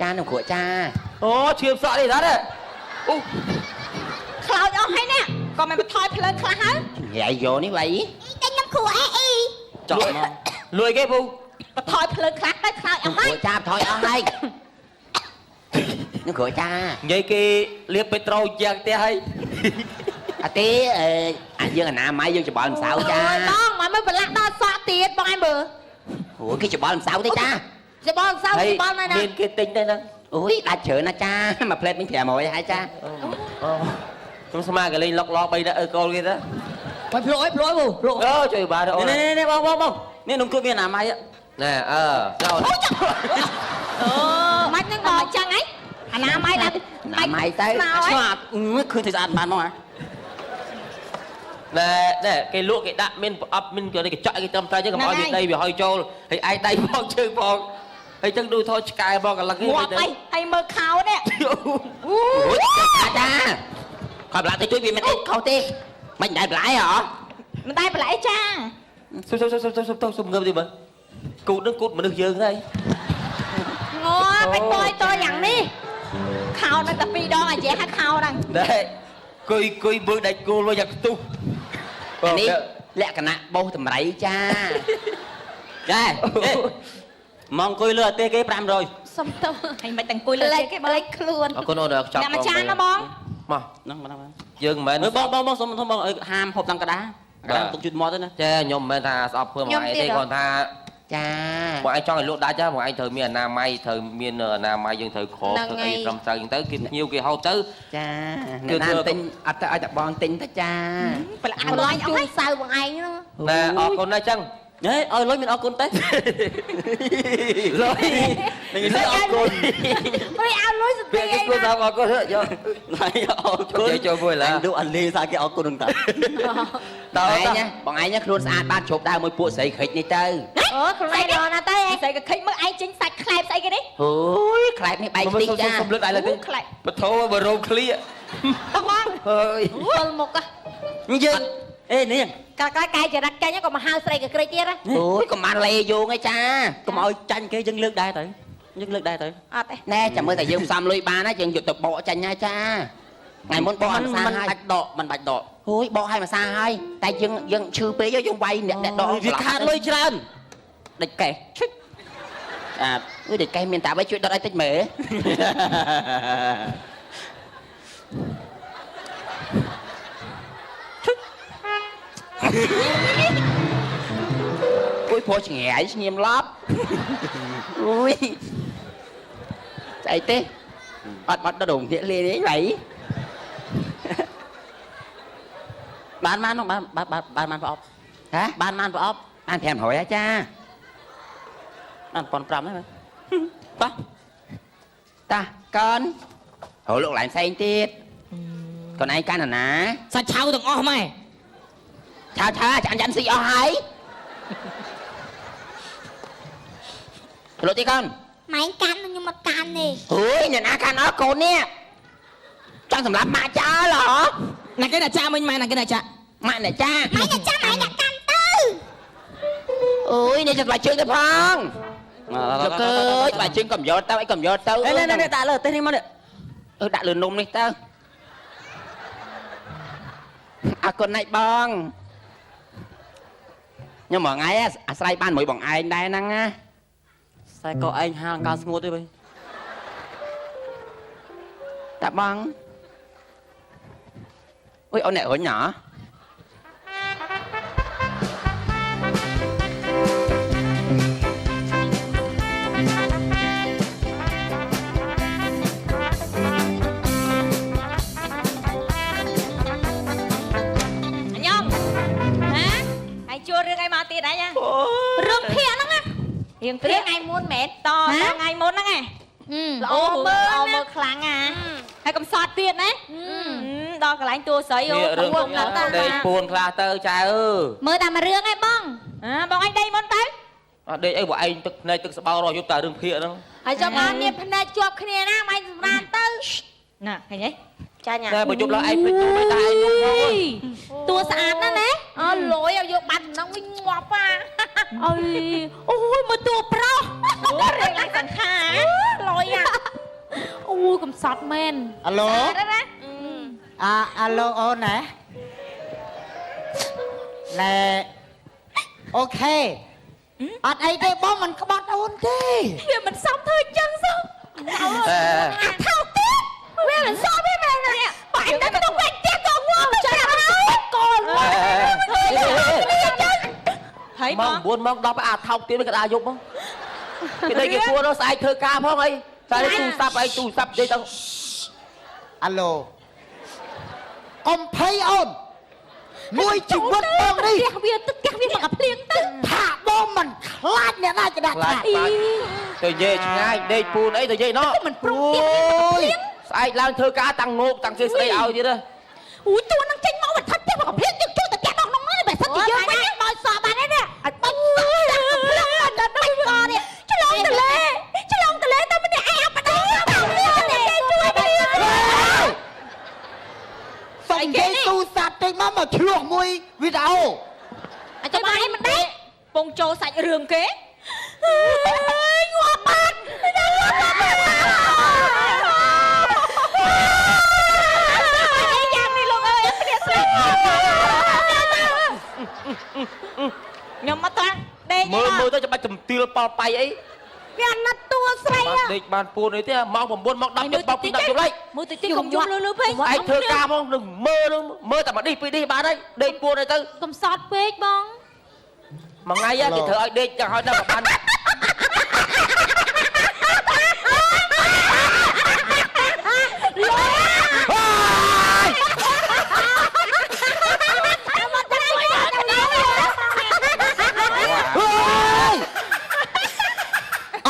Speaker 8: ចានំគ្រក់ចា
Speaker 5: អូឈាមសក់នេះតាអូ
Speaker 6: ខ្លោចអស់ហើយនេះក៏មិនបន្ថយភ្លើងខ្លះហើយ
Speaker 8: និយាយយកនេះវ៉ៃ
Speaker 7: ទិញនំគ្រក់អីអី
Speaker 10: ចောက်មក
Speaker 5: លួយគេពូ
Speaker 6: បន្ថយភ្លើងខ្លះទៅខ្លោចអស់ហើយ
Speaker 8: ចាបន្ថយអស់ហើយនំគ្រក់ចា
Speaker 5: និយាយគេលាបពេត្រូយ៉ាងផ្ទះហើយ
Speaker 8: អត់ទេអាយើងអនាម័យយើងច្បល់ម្សៅចា
Speaker 7: បងមកមើលប្រឡាក់ដល់សក់ទៀតបងឯងមើល
Speaker 8: អូគេច្បល់ម្សៅទេចា
Speaker 7: ច្បល់ម្សៅច្បល់ណា
Speaker 5: មានគេទិញដែរហ្នឹង
Speaker 8: អូយដាច់ច្រើនណាចាមួយផ្លែតវិញ500ហើយចា
Speaker 5: អូខ្ញុំស្មាកលេងលុកឡ3នាក់អើកូលគេទៅ
Speaker 9: បាយភ្លក់អីភ្លក់ពូភ្លក់
Speaker 5: អូជួយបានអូ
Speaker 10: នេះនេះបងបងបងនេះនំគ្រក់មានអនាម័យ
Speaker 5: ណែអើចូល
Speaker 6: អូ
Speaker 7: មិននឹងបងចឹងអីអនាម័យដល់
Speaker 8: អនាម័យទៅ
Speaker 10: ឆ្លាតឃើញធ្វើស្អាតបានមកហ៎
Speaker 5: ណែណែគេលក់គេដាក់មានប្រអប់មានកញ្ចក់គេត្រឹមត្រូវចឹងកុំឲ្យវាដីវាហុយចូលហើយឯងដៃផងជើងផងហើយចឹងដូចថតឆ្កែបងកន្លឹក
Speaker 6: ងាប់អីហើយមើលខោនេះ
Speaker 8: អូចាខំឡាទៅជួយវាមិនអីខុសទេមិនដែរបន្លែហ៎
Speaker 6: មិនដែរបន្លែចា
Speaker 5: សុំសុំសុំសុំសុំទៅសុំងើបទីមើលគូតនឹងគូតមនុស្សយើងហើយ
Speaker 6: ងាប់បាច់តយតយយ៉ាងនេះខោនឹងតែពីរដងអាយះខោហ្នឹង
Speaker 5: ណែគុយគុយមើលដាច់គោលមកយ៉ាងខ្ទុះ
Speaker 8: នេះលក្ខណៈបោសតម្រៃចា
Speaker 10: ចាមកអង្គុយលើអាទេគេ500
Speaker 6: សុំទោសហើយមិនតែអង្គុយលើគេបងលេចខ្លួន
Speaker 5: អរគុណអូនខ្ចប់
Speaker 6: អ្នកមួយចានណាបង
Speaker 5: មក
Speaker 10: ហ្នឹងមក
Speaker 5: យើងមិនមែន
Speaker 10: បងបងបងសុំបងហាមហូបតាំងកដាកដាទុកជូតមាត់ទេណា
Speaker 5: ចាខ្ញុំមិនមែនថាស្អប់ធ្វើមកឯងទេគាត់ថា
Speaker 8: ចា
Speaker 5: បងឯងចង់ឲ្យលក់ដាច់ហ៎បងឯងត្រូវមានអនាម័យត្រូវមានអនាម័យយើងត្រូវគ្របធ្វើអីត្រឹមត្រូវអញ្ចឹងទៅគេភ្ញៀវគេហូបទៅ
Speaker 8: ចាអ្នកណាទិញអត់ទៅឲ្យតែបងទិញទៅចា
Speaker 6: ប្រឡាក់បង
Speaker 7: ជូនសៅបងឯងហ្នឹង
Speaker 5: ណែអរគុណណាស់ចឹង
Speaker 10: ហេឲ្យលុយមានអរគុណទេ
Speaker 5: លុយនឹងលុយអរគុណ
Speaker 7: ព្រោះឲ្យលុយស្ទី
Speaker 5: គេគួរថាអរគុណយក
Speaker 10: ណៃអរគុណ
Speaker 5: ចូលមួយឡា
Speaker 10: លក់អាលេសាគេអរគុណនឹងតា
Speaker 8: តើឯងបងឯងខ្លួនស្អាតបានជ្រុបដើមមួយពួកស្រីក្រិចនេះទៅ
Speaker 7: អូខ្លួនឯងរណាទៅ
Speaker 6: ស្រីក៏ខិចមើលឯងចេញសាច់ខ្លែបស្អីគេនេះ
Speaker 8: អូយខ្លែបនេះបែកតិចចា
Speaker 5: សុំលឹកឯងលើទី
Speaker 6: ខ្លែប
Speaker 5: បធោបើរោមឃ្លៀ
Speaker 6: បង
Speaker 5: ហើយ
Speaker 7: ពលមុខ
Speaker 10: យើងអេនាង
Speaker 7: កាលកែចរិតចាញ់ក៏មកហៅស្រីក៏ក្រិចទៀត
Speaker 8: អូយកុំបានលេយោងឯចា
Speaker 10: កុំឲ្យចាញ់គេយើងលើកដែរទៅយើងលើកដែរទៅ
Speaker 6: អត់ទេ
Speaker 8: ណែចាំមើលតែយើងផ្សំលុយបានណាយើងយកទៅបកចាញ់ហើយចាថ្ងៃមុនបកឲ្យម្សាហើយ
Speaker 10: មិនបាច់ដកមិនបាច់ដក
Speaker 8: អូយបកឲ្យម្សាហើយតែយើងយើងឈឺពេកយើងវាយអ្នកដក
Speaker 10: វាខាតលុយច្រើនដេចកេះឈិច
Speaker 8: អាអុយដេចកេះមានតាអ្វីជួយដុតឲ្យតិចមើល អុយព្រោះឆ្ងាយស្ងៀមឡប់អុយស្អីទេអត់អត់ដល់ដងភាកលេទេវ៉ៃ
Speaker 10: បានបានបានបានបានបានប្រអប់
Speaker 8: ហ៎
Speaker 10: បានបានប្រអប់
Speaker 8: បាន500ហើយចា
Speaker 10: បាន1500ហ្នឹងប៉ះ
Speaker 8: តាកូនរកលោកឡើងផ្សេងទៀតកូនឯងកាន់ណា
Speaker 9: សាច់ឆៅទាំងអស់ម៉ែ
Speaker 8: ឆាឆាចាន់ចាន់ស៊ីអស់ហើយលោកទីកូន
Speaker 7: ម៉ែកាន់ខ្ញុំមកកាន់ទេ
Speaker 8: អូយអ្នកណាកាន់អស់កូននេះចង់សម្រាប់ម៉ាក់ចោលហ៎
Speaker 9: ណាគេអ្នកចាមិញម៉ែណាគេអ្នកចា
Speaker 8: ម៉ាក់អ្នកចា
Speaker 7: ម៉ែអ្នកចាម៉ែអ្នកកាន់ទៅ
Speaker 8: អូយនេះจะស្បែកជើងទៅផងលោកអើយស្បែកជើងកុំយកទៅអីកុំយកទៅ
Speaker 10: នេះនេះដាក់លើទេនេះមកនេះ
Speaker 8: អឺដាក់លើនំនេះទៅអរគុណណាស់បងខ្ញុំមួយថ្ងៃអាស្រ័យបានមួយបងឯងដែរហ្នឹងណា
Speaker 10: ខ្សែកឯងហាលកាលស្ងួតទេបើ
Speaker 8: តាបងអុយអូនអ្នករុញហ៎
Speaker 6: ជួរឿងអីមកទៀតអីណារឿងភាគហ្នឹងណារឿងភាគថ្ងៃមុនមែនតថ្ងៃមុនហ្នឹងឯងល្អមើលមើលខ្លាំងណាហើយកំសត់ទៀតណាដល់កន្លែងតួស្រីអូ
Speaker 5: រឿងដេកពួនខ្លះទៅចៅអើ
Speaker 7: មើលតែមួយរឿងឯងបង
Speaker 6: បងឯងដេកមុនទៅ
Speaker 5: អត់ដេកអីបើឯងទឹកភ្នែកទឹកស្បោរយប់តែរឿងភាគហ្នឹង
Speaker 7: ហើយចាំបានមានភ្នែកជាប់គ្នាណាឯងសម្រានទៅ
Speaker 6: ណាឃើញទេ
Speaker 7: ចាញ៉ា
Speaker 5: តែបើយប់ឡើងឯងភ្លេចទូមិនតែឯងយប់ផង
Speaker 7: តួស្អាតណាស់ណាអើលយឲ្យយកបាត់ក្នុងវិញងាប់អាអើយអូយមើលតួប្រុស
Speaker 6: រៀងឡើងសង្ខាលយអា
Speaker 7: អូយកំសត់មែន
Speaker 2: អាឡូអាឡូអូនណាណែអូខេអត់អីទេបងមិនក្បត់អូនទេ
Speaker 7: វាមិនសមធ្វើចឹងសោះអាថោកទៀតវាមិនសមទេមែនទេបើឯងនៅក្នុងវិញផ្ទះក៏ងាប់ទៅប្រាប់ហើយកូន
Speaker 6: ហើយ
Speaker 5: ម៉ោង9ម៉ោង10អាថោកទៀតវាកដាយប់មកគេដេកគេពួនស្អែកធ្វើការផងអីតែទូរស័ព្ទអីទូរស័ព្ទនិយាយទៅ
Speaker 2: អាឡូកុំភ័យអូនមួយជីវិតបងនេះ
Speaker 7: ផ្ទះវាទឹកផ្ទះវាមកអាភ្លៀងទៅ
Speaker 2: ថាបងមិនខ្លាចអ្នកណាจะដាក់ថា
Speaker 5: ទៅនិយាយឆ្ងាយដេកពូនអីទៅនិយាយណោះ
Speaker 7: មិនព្រមទៀត
Speaker 5: ស្អែកឡើងធ្វើការតាំងងោកតាំងជើងស្ដីឲ្យទៀត
Speaker 7: អូយតួនឹងចេញមកវាថត់ផ្ទះមកអាភ្លៀងយើងជួយតែផ្ទះដល់ក្នុងនោះបើសិនជាយើងវិញមកសក់បានទេនេះឲ្យបាច់សក់ដាក់កំភ្លឹងដល់ដល់បាច់កនេះឆ្លងទលេឆ្លងទលេតែម្នាក់ឯងអបដៃគេជួយគ្នា
Speaker 2: សុំនិយាយទូរស័ព្ទតិចមកមកឆ្លោះមួយវីដេអូ
Speaker 7: អាចចាំឯងមិនដេក
Speaker 6: ពងចូលសាច់រឿងគេ
Speaker 7: ងាប់បាត់ងាប់បាត់
Speaker 6: យ៉ាងនេះលោកអើយគ្នាស្លាប់ខ្ញុំមកតាដេក
Speaker 5: មើលមើលទៅច្បាច់ជំទាលប៉ល់ប៉ៃអី
Speaker 7: វាអាណិតតួស្រី
Speaker 5: ដេកបានពួនអីទេម៉ោង9ម៉ោង10ជិតបោក10ជប់ឡៃ
Speaker 6: មើលតិចតិចកុំយំលឺលឺពេក
Speaker 5: ឯងធ្វើការផងនឹងមើលមើលតែមួយឌីពីរឌីបានហើយដេកពួនអីទៅ
Speaker 7: កំសត់ពេកបង
Speaker 5: មួយថ្ងៃគេធ្វើឲ្យដេកចង់ឲ្យដល់បាន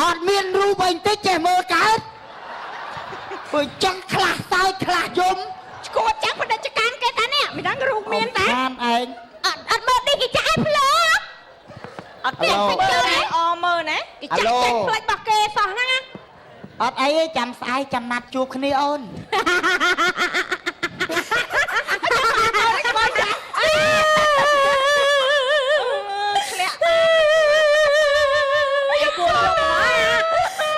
Speaker 2: អត់មានរូបអីតិចចេះមើលកើតព្រោះចឹងខ្លះសើចខ្លះយំ
Speaker 7: ឈួតចឹងពាណិជ្ជកម្មគេតានេះមិនដឹងរូបមានតា
Speaker 2: បានឯង
Speaker 7: អត់មើលនេះគេចាក់ឲ្យភ្លើអត់ទេគេ
Speaker 6: អមើលណា
Speaker 7: គេចាក់ចេញផ្លេចរបស់គេសោះហ្នឹងណា
Speaker 2: អត់អីទេចាំស្អែកចាំណាត់ជួបគ្នាអូន
Speaker 6: ធ្លាក់ឯគួរយកមក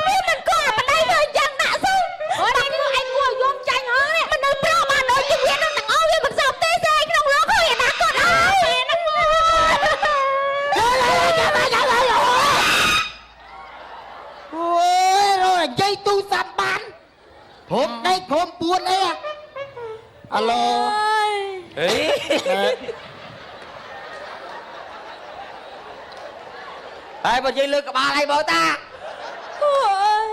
Speaker 7: នេះមិនគួរប្តីធ្វើយ៉ាងដាក់សោះអូយគួរឯងគួរយំចាញ់ហើយមនុស្សប្រុសបានដូចជាវានឹងទាំងអស់វាមិនសមទេស្អីក្នុងលោកហើយអនាគតហើយហ្នឹង
Speaker 2: អូយរកនិយាយទូរស័ព្ទបានព្រមដេកព្រមពួនអីអាឡូ
Speaker 5: អេហើយបើនិយាយលើក្បាលឯងបងតា
Speaker 7: អូយ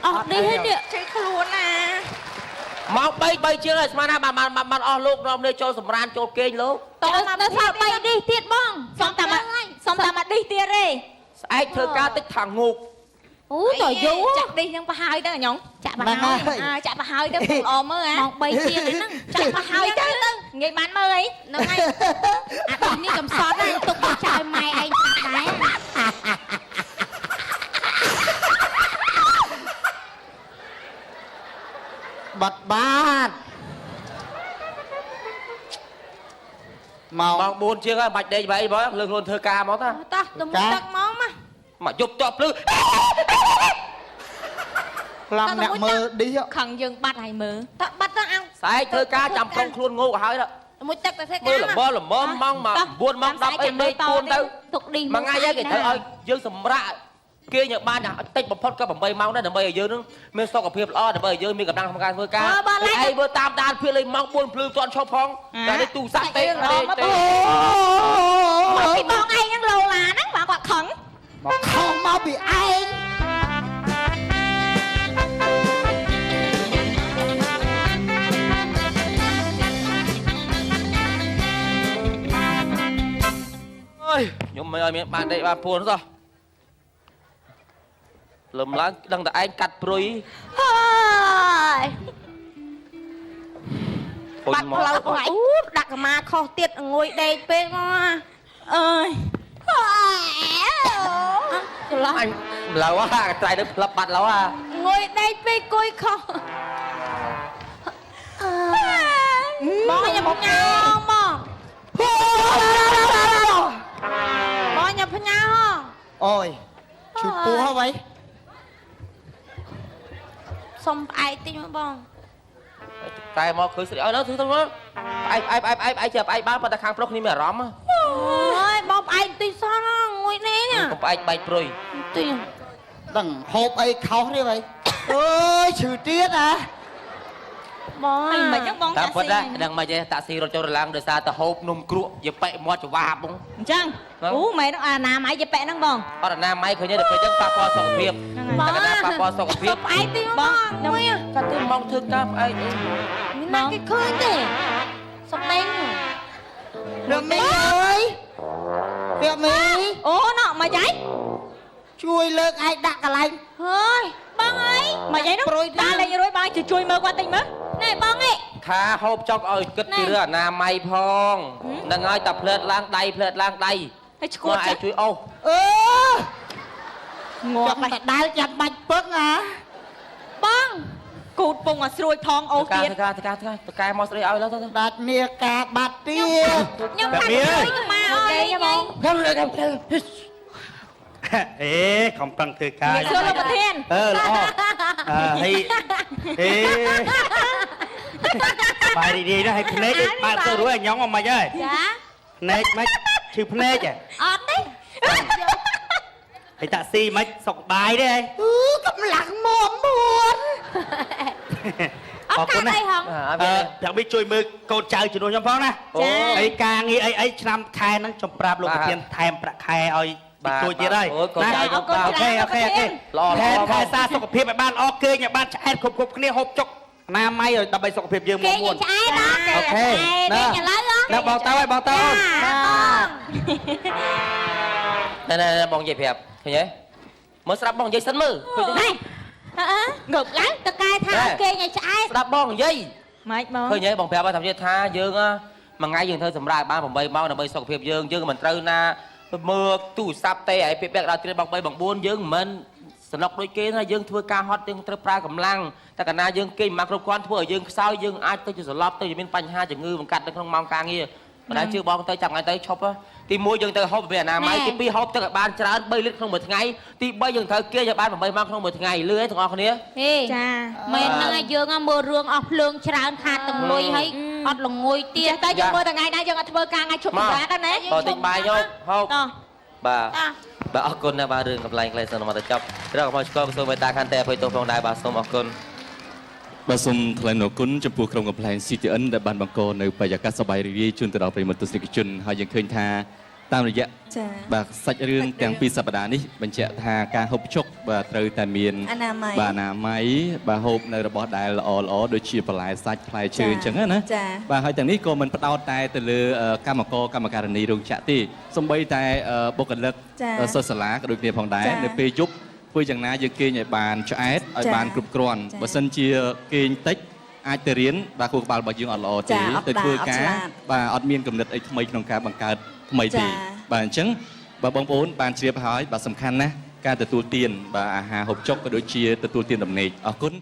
Speaker 7: អស់នេះហើយនេះ
Speaker 6: ចេះខ្លួនណា
Speaker 5: ម៉ោង3 3ជាងហើយស្មានណាបានបានអស់លោកនាំនេះចូលសម្រានចូលគេងលោក
Speaker 7: តនៅសល់3នេះទៀតបង
Speaker 6: សុំតែមកសុំតែមកឌីសទៀតទេ
Speaker 5: ស្អែកធ្វើការតិចថាងោក
Speaker 7: អូតយូរ
Speaker 6: ចាក់ឌីសហ្នឹងប្រហើយទៅញ៉ង
Speaker 7: ចាក់ប្រហើយ
Speaker 6: ចាក់ប្រហើយទៅល្អមើល
Speaker 7: ម៉ោង3ជាងហ្នឹង
Speaker 6: ចាក់ប្រហើយទៅនិយាយបានមើលអី
Speaker 7: ហ្នឹងហើយអាឌីសនេះកំសត់ណាស់ទុកឲ្យចៅម៉ែឯងប្រាប់ដែរ
Speaker 2: បាត់បាត់
Speaker 5: ម៉ោង4ជាងហើយបាច់ដេកបែកបងលើខ្លួនធ្វើការមកតា
Speaker 6: តោះទៅមួយទឹកមក
Speaker 5: មកយប់តភ្លឺ
Speaker 8: ឡំអ្នកមើលឌី
Speaker 6: ខឹងយើងបាត់ហើយមើលតបាត់ទៅអោ
Speaker 5: ស្អែកធ្វើការចាំប្រុងខ្លួនងោកហើយ
Speaker 6: មួយទឹកទៅធ្វើការ
Speaker 5: មើលល្មមម៉ោង9ម៉ោង10អីដេកពួនទៅ
Speaker 6: ទុកឌី
Speaker 5: មួយថ្ងៃគេត្រូវឲ្យយើងសម្រាកគេញបានតិចបំផុតក៏8ម៉ោងដែរដើម្បីឲ្យយើងនឹងមានសុខភាពល្អដើម្បីឲ្យយើងមានកម្លាំងក្នុងការធ្វើការឯងមើលតាមដានភាគលេខម៉ោង4ភ្លឺទាន់ឈប់ផងតែនេះទូរស័ព្ទទេ
Speaker 6: មកពីបងឯងហ្នឹងឡូឡាហ្នឹងបងគាត់ខឹង
Speaker 8: មកខំមកពីឯង
Speaker 5: អើយខ្ញុំមិនឲ្យមានបានដេកបានពួនសោះលំឡើងដឹងតែឯងកាត់ព្រុយ
Speaker 6: ហើយបាត់ផ្លូវបងអូដាក់កម្មាខុសទៀតងួយដេកពេកមកអើយច្រឡំ
Speaker 5: អញឡូវហ่าត្រៃទៅផ្លឹបបាត់ឡូវហ่า
Speaker 6: ងួយដេកពេកគួយខុសបងញ៉ាំញ៉ាំបងបងញ៉ាំផ្ញើហ៎
Speaker 8: អូយឈឺពោះហើយ
Speaker 6: សុំផ្អែកតិចមកបង
Speaker 5: តែមកឃើញស្រីអើនៅធ្វើទៅមកផ្អែកផ្អែកផ្អែកផ្អែកផ្អែកជាផ្អែកបានប៉ុន្តែខាងប្រុសគ្នាមានអារម្មណ៍
Speaker 6: អូយបងផ្អែកតិចសោះងួយនេះណា
Speaker 5: កុំផ្អែកបែកព្រុយ
Speaker 6: តិច
Speaker 8: ដឹងហូបអីខុសទេវ៉ៃអើយឈឺទៀតណា
Speaker 6: បងអីមិនចឹងបង
Speaker 5: តាមពិតដឹងមិនទេតាក់ស៊ីរត់ចូលរឡើងដោយសារតែហូបនំគ្រក់យប៉ែមាត់ច្វាបបង
Speaker 6: អញ្ចឹងអូមែនអនាម័យយប៉ែហ្នឹងបង
Speaker 5: អត់អនាម័យឃើញទេដល់ពេលចឹងប៉ះពាល់សុខភាពតែកណាប៉ះពាល់សុខភាព
Speaker 6: ផ្អែកតិចបងមួយ
Speaker 5: កាត់ទៅម៉ោងធ្វើការផ្អែកអី
Speaker 6: មានណាគេឃើញទេសំដេង
Speaker 8: រមីអើយពាក់មី
Speaker 6: អូណ៎មកយាយ
Speaker 8: ជួយលើកឯងដាក់កន្លែង
Speaker 6: ហើយបងអើយមកយាយនោះតាលេងរួយបងជួយមើលគាត់តិចមើលណែបងឯង
Speaker 5: ថាហូបចុកឲ្យគិតពីរឿងអនាម័យផងហ្នឹងហើយតែផ្លែតឡើងដៃផ្លែតឡើងដៃ
Speaker 6: ហើយឈួត
Speaker 5: ឯងជួយអូស
Speaker 8: អឺ
Speaker 6: ងាប់
Speaker 8: តែដែលចាំបាច់ពឹងហ៎
Speaker 6: បងគូតពងឲ្យស្រួយផងអូសទៀត
Speaker 5: ការការការតកែមកស្រីឲ្យឡើយទៅ
Speaker 8: ដាច់មានការបាត់ទៀត
Speaker 6: ខ្ញុំថាជួយមកអើយបង
Speaker 2: អេខំប្រឹងធ្វើការ
Speaker 6: សួរលោកប្រធាន
Speaker 2: អឺល្អអឺហើយអេបាយរីករាយណាស់ហើយភ្នែកបើកទៅរួចអញងមកមិនហើយ
Speaker 6: ចា
Speaker 2: ភ្នែកមិនឈឺភ្នែកហ៎
Speaker 6: អត់ទេ
Speaker 2: ហើយតាក់ស៊ីមិនសុខបាយទេហី
Speaker 8: អឺកម្លាំងមួមួន
Speaker 2: អរគុណណាអឺប្រាក់មីជួយមើលកូនចៅជំនួសខ្ញុំផងណាហើយការងារអីអីឆ្នាំខែហ្នឹងខ្ញុំប្រាប់លោកប្រធានថែមប្រាក់ខែឲ្យជួយទៀតហើយ
Speaker 5: ណា
Speaker 2: អូខេអូខេអូខេថែមថែសារសុខភាពឲ្យបានល្អគេងឲ្យបានឆ្អែតគ្រប់គ្រប់គ្នាហូបចុកអនាម័យឲ្យដើម្បីសុខភាពយើងមួមួន
Speaker 6: ឆ្អែតណា
Speaker 2: អូខេណា
Speaker 6: ឥឡូវ
Speaker 2: ណាបងតើឲ្យបងតើអូន
Speaker 5: ណែណែបងនិយាយប្រាប់ឃើញទេមើលស្រាប់បងនិយាយសិនមើលឃើញទេ
Speaker 6: ងើបឡើងតកែថាគេងឲ្យឆ្អែត
Speaker 5: ស្ដាប់បងនិយាយ
Speaker 6: ម៉េចបង
Speaker 5: ឃើញទេបងប្រាប់ថាថាយើងមួយថ្ងៃយើងត្រូវសម្រាកបាន8ម៉ោងដើម្បីសុខភាពយើងយើងមិនត្រូវណាមើលទូរស័ព្ទទេហើយពេលពាក់ដល់ត្រៀមបង3បង4យើងមិនសំណុកដូចគេណាយើងធ្វើការហត់យើងត្រូវប្រើកម្លាំងតែកាលណាយើងគេមិនបានគ្រប់គ្រាន់ធ្វើឲ្យយើងខ្សោយយើងអាចទៅជាសន្លប់ទៅជាមានបញ្ហាជំងឺបង្កាត់នៅក្នុងម៉ោងការងារប៉ុន្តែជឿបងទៅចាំថ្ងៃទៅឈប់ទី1យើងទៅហូបវាអនាម័យទី2ហូបទឹកឲ្យបានច្រើន3លីត្រក្នុងមួយថ្ងៃទី3យើងត្រូវគេឲ្យបាន8ម៉ោងក្នុងមួយថ្ងៃលឺឯងទាំងអស់គ្នា
Speaker 6: ចាមែនហ្នឹងហើយយើងមើលរឿងអស់ភ្លើងច្រើនខាតទាំងលុយហើយអត់ល្ងុយទៀតតែយើងមើលថ្ងៃណាយើងអត់ធ្វើការថ្ងៃឈប់សម្រាកណា
Speaker 5: បើតិចបាយយកហូបបាទបាទអរគុណណាស់បាទរឿងកំ pl ែងខ្លីសិនមកទៅចប់ត្រូវកុំឲ្យឆ្កល់សូមមេត្តាខន្តីអភ័យទោសផងដែរបាទសូមអរគុណ
Speaker 1: បាទសូមថ្លែងអរគុណចំពោះក្រុមកំ pl ែង CTN ដែលបានបង្កនៅបរិយាកាសសប្បាយរីករាយជូនទៅដល់ប្រិយមិត្តទស្សនិកជនហើយយើងឃើញថាតាមរយៈបាទសាច់រឿងទាំងពីរសប្តាហ៍នេះបញ្ជាក់ថាការហូបចុកបាទត្រូវតែមានបាទអនាម័យបាទហូបនៅរបស់ដែលល្អល្អដូចជាបន្លែសាច់ផ្លែឈើអញ្ចឹងណាបាទហើយទាំងនេះក៏មិនផ្ដោតតែទៅលើកម្មករកម្មការិនីរោងចក្រទេសូម្បីតែបុគ្គលិកសិស្សសាលាក៏ដូចគ្នាផងដែរនៅពេលយប់ធ្វើយ៉ាងណាយើងគេងឲ្យបានឆ្អែតឲ្យបានគ្រប់គ្រាន់បើសិនជាគេងតិចអាចទៅរៀនបាទខួរក្បាលរបស់យើងអត់ល្អទេទៅធ្វើការបាទអត់មានគំនិតអីថ្មីក្នុងការបង្កើតថ្មីទេបាទអញ្ចឹងបាទបងប្អូនបានជ្រាបហើយបាទសំខាន់ណាស់ការទទួលទានបាទអាហារហូបចុកក៏ដូចជាទទួលទានដំណេកអរគុណ។